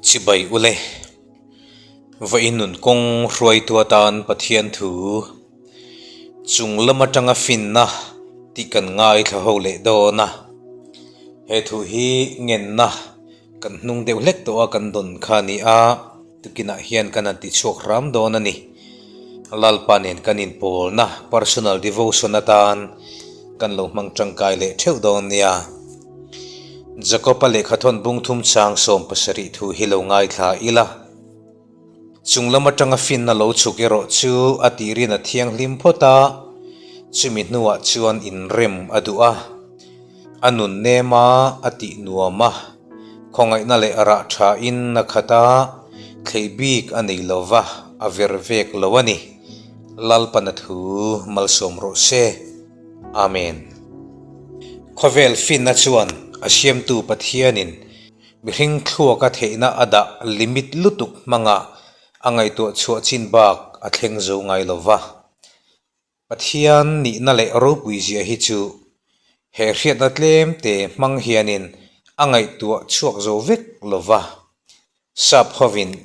Chibai ule. Vawiin nun kawng hruaitu atan Pathian thu chung lam atanga finna tih kan ngaithla ho leh dawn a. He thu hi ngenna kan hnung deuh hlek tawh a kan dawn kha a ni a, tukinah hian kan han tichhuak hram dawn a ni. Lalpa nen kan inpawlna personal devotion atan kan lo hmang tangkai leh theuh dawn nia. Jakob-a lehkhathawn bung thum chang 70 thu hi lo ngaithla ila. Chung lam atanga finna lo chhuk erawh chu a tirin a thianghlim phawt a, chumi hnuah chuan inrem a duh a. A nun nem a, a tih nuam a, khawngaihna leh rah thain a khat a, thlei bik a nei lo va, a ver vek lo a ni. Lalpana thu malsawm rawh se. Amen. Khawvel finna chuan a siamtu Pathianin mihring thluaka theihna a dah limit lutuk hmanga a ngaihtuah chhuah chin bak a thleng zo ngai lo va. Pathian nihna leh ropui zia hi chu he hriatna tlem te hmang hianin a ngaihtuah chhuak zo vek lo va. Sap hovin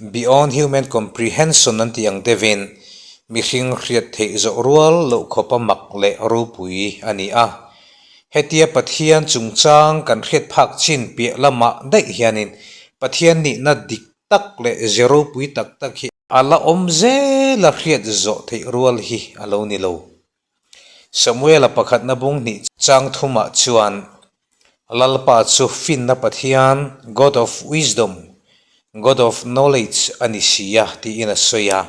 Beyond human comprehension an tih ang deuhin mihring hriat theih zawh rual loh khawpa mak leh ropui a ni a. Hetia Pathian chungchang kan hriat phak chin piah lamah daih hianin Pathian nihna dik tak leh ze ropui tak tak hi a la awm zela hriat zawh theih rual hi a lo ni lo. Samuela pakhatna bung hnih chang thumah chuan Lalpa chu finna Pathian, God of wisdom, God of knowledge, a ni si a tiin a sawi a.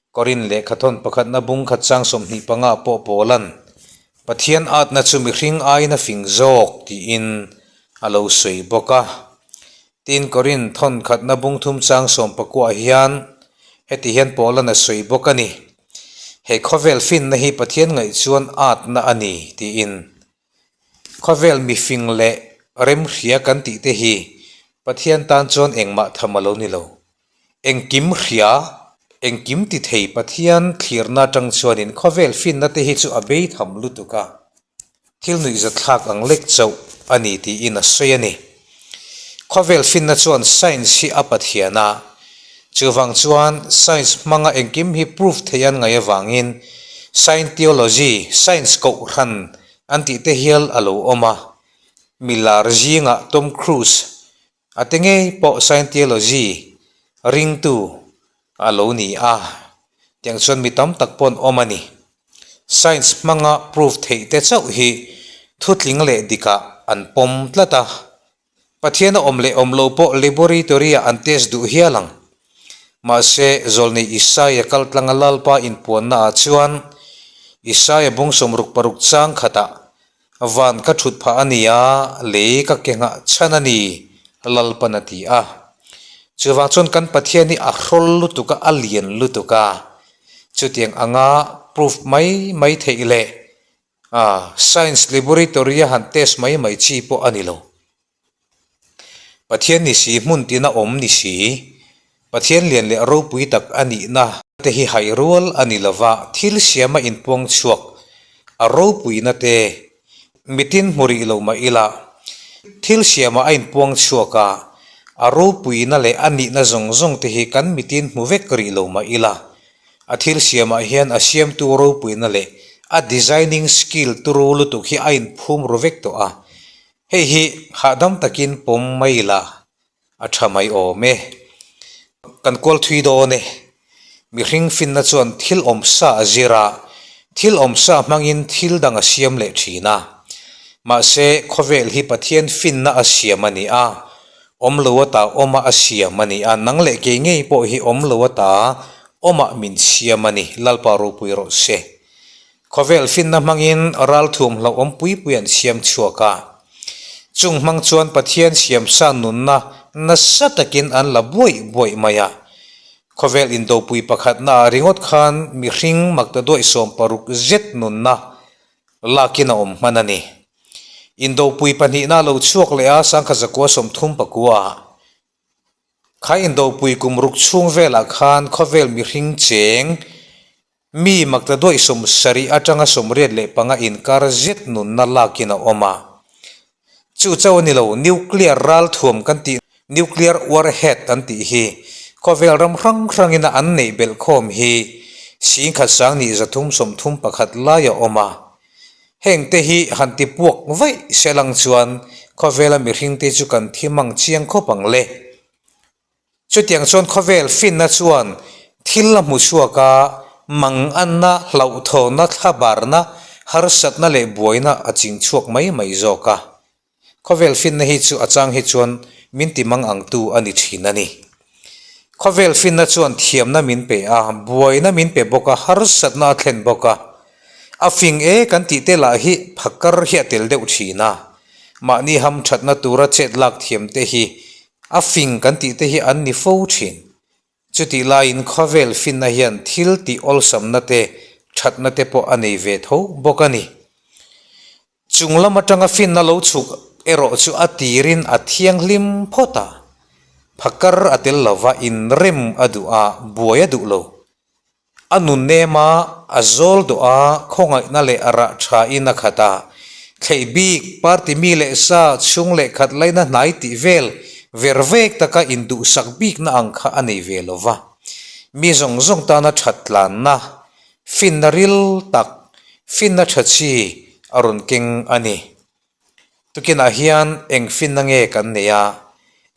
Korin lehkhathawn pakhatna bung khat chang 25 pawh Paulan Pathian atna chu mihring aiin a fing zawk tiin a lo sawi bawk a. Tin Korin thawn khatna bung thum chang 19 hian heti hian Paulan a sawi bawk a ni. He khawvel finna hi Pathian ngaih chuan atna a ni tiin khawvel mifing leh remhria kan tih te hi Pathian tan chuan engmah tham a lo ni lo. Engkim hria, engkim ti thei Pathian thlirna atang chuanin khawvel finna te hi chu a bei tham lutuk a. Thil nuihzathlak ang lek chauh a ni tiin a sawi a ni. Khawvel finna chuan science hi a pathian a, chuvang chuan science hmanga engkim hi proof thei an ngaih avangin Scientiology, science kohhran, an tih te hial a lo awm a. Milar zingah Tom Cruise a te ngei pawh Scientiology ringtu a lo ni a, tiang chuan mi tam tak pawh an awm a ni. Science hmanga proof theih te chauh hi thutling leh dikah an pawm tlat a, Pathian a awm leh awm lo pawh laboratory ah an test duh hial ang. Mahse, Zawlnei Isaia kal tlanga Lalpa inpuanna ah chuan Isaia bung 66 chang khatah Van ka thut phah a ni a, lei ka ke nghah chhan a ni, Lalpan a ti a. Chuvang chuan kan Pathian hi a hrawl lutuk a, a lian lutuk a. Chutiang anga proof mai mai theih leh science laboratory a han test mai mai chi pawh a ni lo. Pathian ni si, hmun tina awm ni si, Pathian lian leh ropui tak a nihna te hi hai rual a ni lova, thil siama inpuang chhuak a ropuina te mitin hmu rih lo mah ila, thil siama a inpuang chhuak a, a ropuina leh a nihna zawng zawng te hi kan mitin hmu vek rih lo mah ila, a thil siamah hian a siamtu ropuina leh a designing skill turu lutuk hi a inphum ru vek tawh a. Hei hi hahdam takin pawm mai ila a tha mai awm e. Kan kual thui dawn e. Mihring finna chuan thil awm sa a zir a, thil awm sa hmangin thil dang a siam leh thin a. Mahse, khawvel hi Pathian finna a siam a ni a, awm lo ata awma a siam a ni a, nang leh kei ngei pawh hi awm lo ata awmah min siam a ni, Lalpa ropui rawh se. Khawvel finna hmangin ralthum hlauhawm pui pui an siam chhuak a. Chung hmang chuan Pathian siamsa nunna nasa takin an la buaih buaih mai a. Khawvel indopui pakhatnaah ringawt khan mihring maktaduaih 60 zet nunna lakin a awm hman a ni. Indopui pahnihna a lo chhuak leh a, 1939. Kha indopui kum ruk chhung velah khan khawvel mihring cheng Mi makta duaih 75 atanga 85 inkar zet nunna lakin a awm a. Chu chauh a ni lo, nuclear ralthuam kan tih. Nuclear warhead an tih hi khawvel ram hrang hrangina an neih belh khawm hi 10,000 sang 331 lai a awm a. Heng te hi han ti puak vaih se lang chuan khawvela mihringte chu kan thi mang chiang khawp ang le. Chutiang chuan khawvel finna chuan thil a hmu chhuak a, manganna, hlauhthawnna, thlabarna, harsatna leh buaina a ching chhuak mai mai zawk a. Khawvel finna hi chu a chang hi chuan min ti mang ang tu a ni thin a ni. Khawvel finna chuan thiamna min pe a, buaina min pe bawk a, harsatna a thlen bawk a. A fing e kan tih te lah hi phakar hi a tel deuh thin a. Mahni hamthatna tura chet lak thiam te hi a fing kan tih te hi an ni fo thin. Chutih laiin khawvel finna hian thil tih awlsamna te, thatna te pawh a nei ve tho bawk a ni. Chung lam atanga finna lo chhuk erawh chu a tirin a thianghlim phawt a, phakar a tel lova inrem a duh a, buai a duh lo. A nun nem a, a zawl dawh a, khawngaihna leh a rah thain a khat a. Thleih bik, party mi leh sa, chhung leh khat laina hnai tih vel ver vek taka induhsak bikna ang kha a nei ve lo va. Mi zawng zawng tana that tlanna, finna ril tak, finna tha chi a rawn keng a ni. Tukinah hian eng finna nge kan nei a,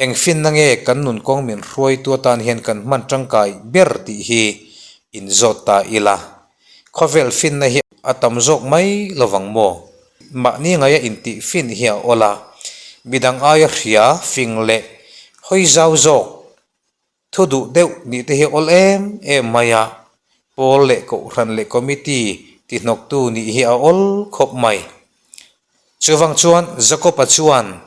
eng finna nge kan nun kawng min hruaitu atan hian kan hman tangkai ber tih hi inzawt ta ila. Khawvel finna hi a tam zawk mai lovang maw? Mahni ngaia intih fin hi a awl a, midang aia hria, fing leh hawi zau zawk Thu duh deuh nih te hi awl em em mai a, pawl leh kohhran leh committee tihnawktu nih hi a awl khawp mai. Chuvang chuan Jakob-a chuan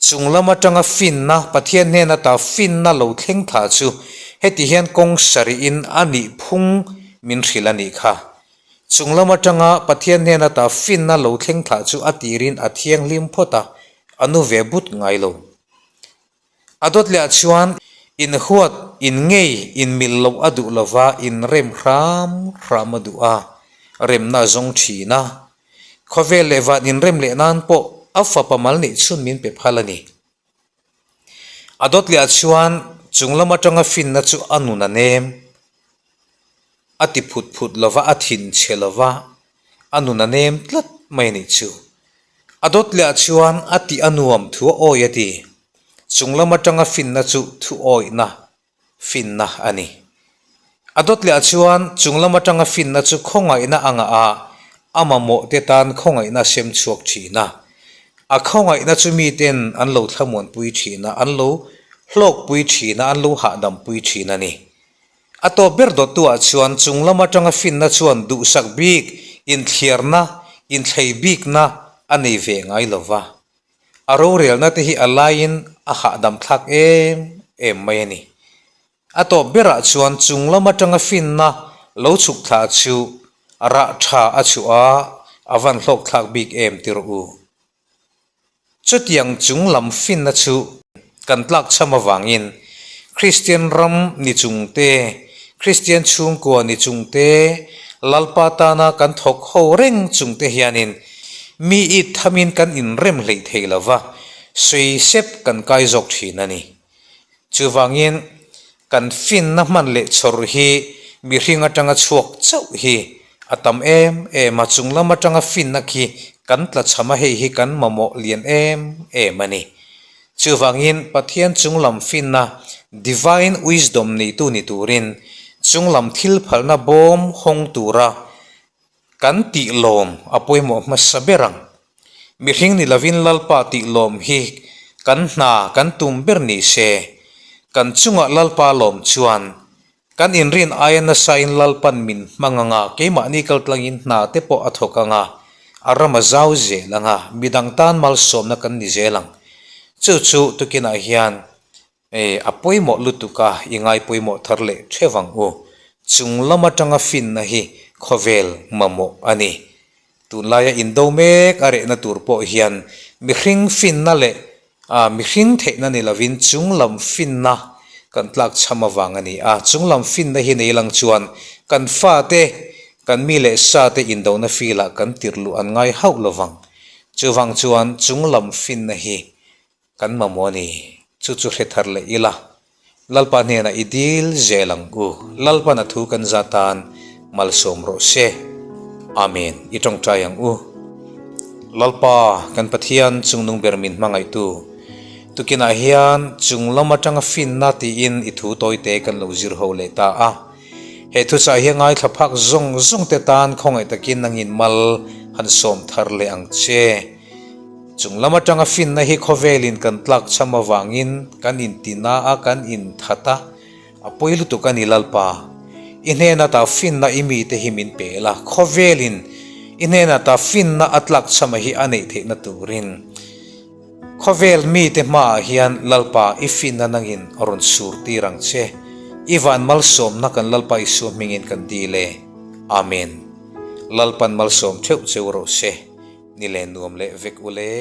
chung lam atanga finna, Pathian hnen ata finna lo thleng thla chu heti hian kawng sarihin a nih phung min hrilh a nih kha. Chung lam atanga Pathian hnen ata finna lo thleng thla chu a tirin a thianghlim phawt a, a nu ve but ngai lo. A dawt leh ah chuan inhuat, inngei, inmil loh a duh lova inrem hram hram a duh a, remna a zawng thin a. Khawvel leh van inrem leh nan pawh a fapa mal nih chhun min pe phal a ni. A dawt leh ah chuan chung lam atanga finna chu a nun a nem. A ti phut phut lova, a thinchhe lova, a nun a nem tlat mai a nih chu. A dawt leh ah chuan a tih a nuam thu a awi a ti. Chung lam atanga finna chu thu awihna finna a ni. A dawt leh ah chuan chung lam atanga finna chu khawngaihna a ngah a, a mamawh te tan khawngaihna a sem chhuak thin a. A khawngaihna chu miten an lo thlamuanpui thin a, an lo hlawkpui thin a, an lo hahdam-pui thin a ni. A tawp ber dawttuah chuan chung lam atanga finna chuan duhsak bik, inthliarna, inthlei bikna a nei ve ngai lo va. A rorelna te hi a laiin a hahdam thlak em em mai a ni. A tawp berah chuan chung lam atanga finna lo chhuk thla chu rah tha a chhuah a, a van hlawk thlak bik em ti rawh u. Chutiang chung lam finna chu kan tlak cham avangin Kristian ram ni chung te, Kristian chhungkua ni chung te, Lalpa tana kan thawk ho reng chung te hianin mi it thamin kan inrem hleih thei lo va, sawi sep kan kai zawk thin a ni. Chuvangin, kan finna hman leh chhawr hi mihring atanga chhuak chauh hi a tam em em a, chung lam atanga finna khi kan tlachham a, hei hi kan mamawh lian em em a ni. Chuvangin, Pathian chung lam finna, divine wisdom, neitu ni turin chung lam thil phalna bawm hawng tura Kan tih lawm a pawimawh hmasa ber ang. Mihring ni lovin Lalpa tih lawm hi kan hna kan tum ber ni se. Kan chungah Lalpa lawm chuan kan inrin aia nasain Lalpan min hmang ang a, keimahni kaltlangin hna te pawh a thawk ang a, a ram a zau zel ang a, midang tan malsawmna kan ni zel ang. Chu chu tukinah hian E, a pawimawh lutuk a, i ngai pawimawh thar leh theuh ang u. Chung lam atanga finna hi khawvel mamawh a ni. Tunlaia indo mek a rehna tur pawh hian mihring finna leh a mihring theihna ni lovin chung lam finna kan tlak chham avang a ni a. Chung lam finna hi nei lang chuan kan fate, kan mi leh sate indona filah kan tirhluh an ngai hauh lovang. Chuvang chuan chung lam finna hi Kan mamawh a ni. Chu chu hre thar leh ila, Lalpa hnenah i dil zel ang u. Lalpan a thu kan za tan malsawm rawh se. Amen. I tawngtai ang u. Lalpa, kan Pathian chungnung ber min hmangaihtu, tukinah hian chung lam atanga finna tiin i thu tawite kan lo zir ho leh ta a. He thuchah hi a ngaithla phak zawng zawng te tan khawngaih takin nangin mal han sawm thar leh ang che. Chung lam atanga finna hi khawvelin kan tlak cham avangin kan intina a, kan inthat a, a pawi lutuk a ni Lalpa. I hnena ta finna i mite hi min pe la, khawvelin i hnena ta finna a tlak chama hi a neih theihna turin khawvel mite hmaah hian Lalpa i finna nangin a rawn sur tir ang che. I van malsawmna kan Lalpa Isua hmingin kan dil e. Amen. Lalpan malsawm theuh cheu rawh se. Ni leh nuam leh vek u le.